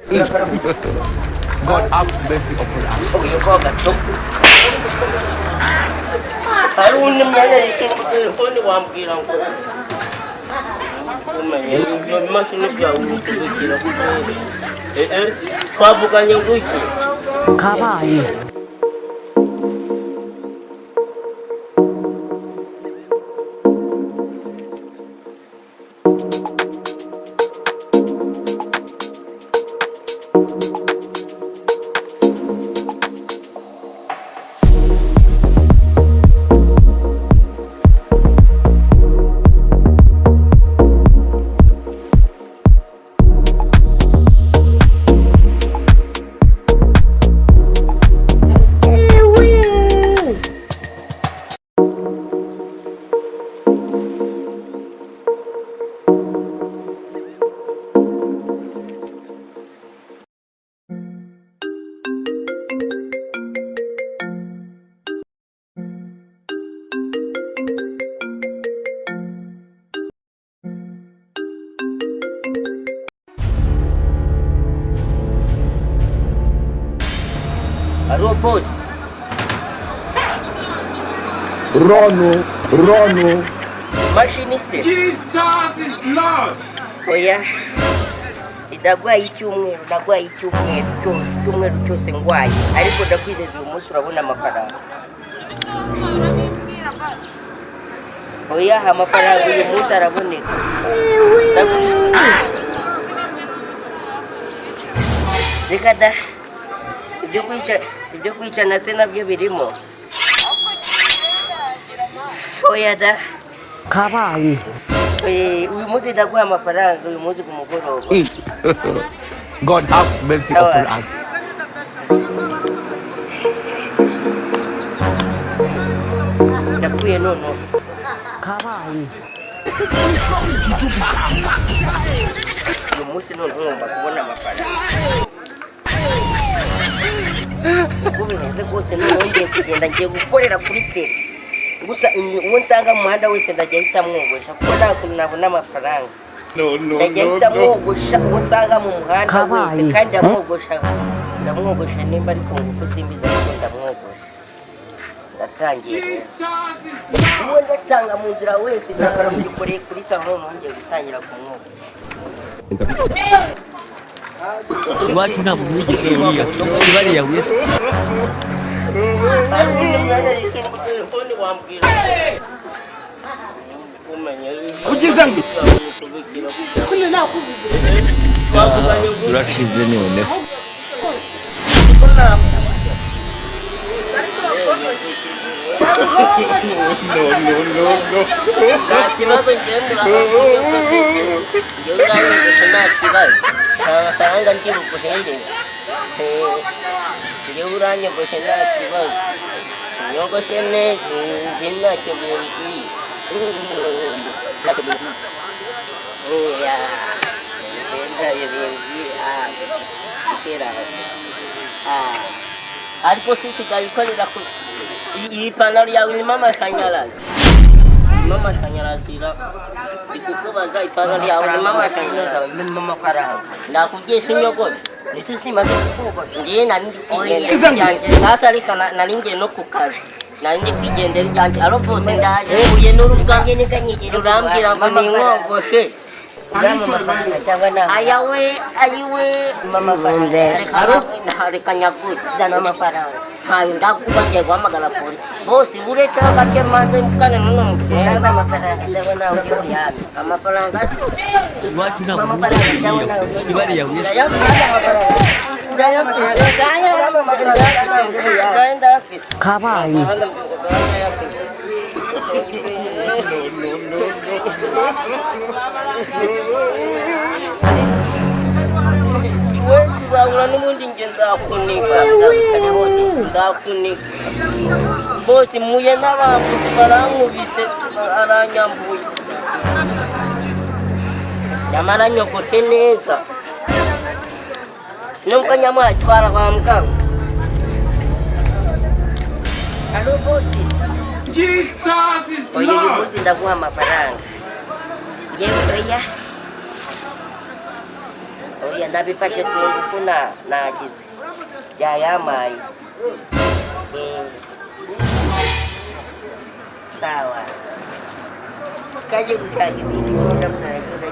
God have mercy upon us. Hari undi mwanya yishyura telefone wambwira ngo umenye ibyo bimashini byawe ubikira. Twavuganye gutyo. Kabaye. Hariho bosi. Run, run. Imashini se? Jesus is Lord. Oya, ndagwaye icyumweru, ndagwaye icyumweru cyose, icyumweru cyose ngwaye, ariko ndakwizeza uyu munsi urabona amafaranga. Oya, amafaranga uyu munsi araboneka. Reka da, ibyo kwica, ibyo kwicana se nabyo birimo? Oya da. Kabaye. Uyu munsi ndaguha amafaranga, uyu munsi ku mugoroba. God have mercy upon us. Ndapfuye noneho. Kabaye. Uyu munsi noneho ngomba kubona amafaranga uko bimeze kose. Noneho ngiye kugenda, ngiye gukorera kuri tele gusa. Uwo nsanga mu muhanda wese ndajya ahita mwogosha, kuko nta kuntu nabona amafaranga. No, no, Ndajya no, ahita no. mwogosha uwo nsanga mu muhanda wese. Kabaye. Kandi ndamwogosha, ndamwogosha nimba ari ku ngufu simbizi, ariko ndamwogosha. Ndatangiye rero. Jesus is Lord. Uwo ndasanga mu nzira wese ndakora kuri salon, noneho ngiye gutangira kumwogosha. Iwacu nta muntu wigeze uriya kibariya we. Hari undi mwanya yishyura telefone wambwira umenye Ugize ngo Turashize noneho. No, no, no, no. Nta kibazo, ngewe ngewe uranyogosha nta kibazo, nta mafaranga ndi buguhereze. Ngewe uranyogoshe nta kibazo, unyogoshe neza, njye ntacyo bimbwiye. Ntacyo bimbwiye. Oya, njye ntacyo bimbwiye. Gutera ariko si isigaye ikorera ku iyi pantaro yawe irimo amashanyarazi, irimo amashanyarazi ra. Ndi kukubaza, ipantaro yawe irimo amashanyarazi? Irimo amafaranga. Ndakubwiye se unyogoshe? Ese simaze kukogosha? Ngiye, nari ndi kwigendera ibyanjye sasa, reka nari ngiye no ku kazi, nari ndi kwigendera ibyanjye. Aro bose, ndaje mpuye n'urubuga rurambwira ngo ninkogoshe. Urama amafaranga cyangwa nta? Ayawe, ayiwe. Amafaranga. Reka, reka nyagure. Zana amafaranga. Ntayo ndakuba, ngiye guhamagara polisi bose. Uretse gake manze mvugane n'uno mukobwa. Urama amafaranga cyangwa nawe uri buyame? Amafaranga. Iwacu nta muntu wigeze uriya kibariya we. Ndayafite, ndayafite. Kabaye. We tuzahura n'ubundi, nge nzakunika, nzakunika bose. Mpuye n'abambuzi barankubise, aranyambuye, nyamara nyogoshe neza nubwo nyamwatwara kwa muganga. Alo bosi. Jesus is Oya, uyu Lord. munsi ndaguha amafaranga. Yewe, oya. Oya, ndabifashe ku ngufu na nagize yayamaye. Sawa, kaje gushaka izindi mbunda mnaragenda.